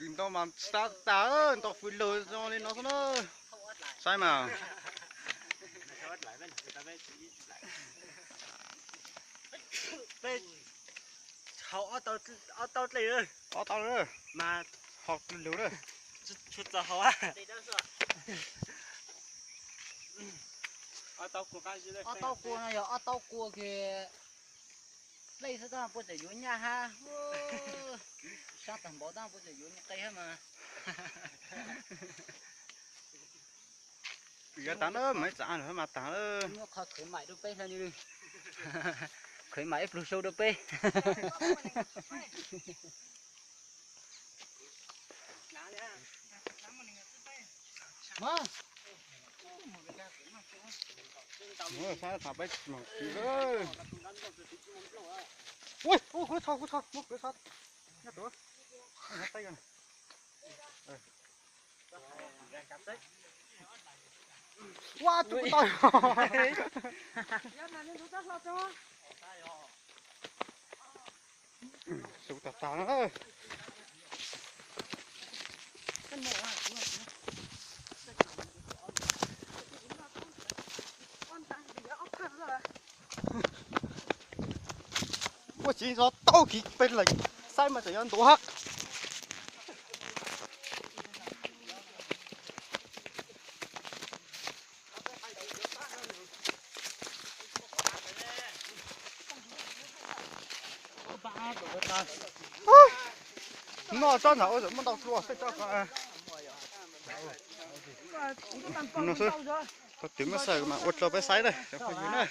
Kwv ntau mas sab tas, ntau fws lug zoo li no xwb na. Saib mas. Peb haus ob tau dlej, ob tau lawm mas haus lug lawm. Tsis txog haus. Ob tau kua no yog ob tau kua kiag dlej xwb tab puas tseem yuav nyaj hab. Sab tag npaum tab puas tseem yuav nyaj qe hab mas. Yuav tag na, mas ib txam lawm mas tag na. Muab qhov khwv maim rau peb hlawv ni. Khwv maim ib pluag sau rau peb. Ua, kuv tso, kuv tso, muab kuv tso. Nyob tuaj. Ua, tus tau. Su tag tag na. Ua tsis zov tau kiv peb leeg, saib mas tseem yuav ntuav hab. Noj tsob ntawd ua muaj ntau dua xwb tsob ko. No xwb, tau twv muab xaws mas ua rau peb saib na, cov phooj ywg na.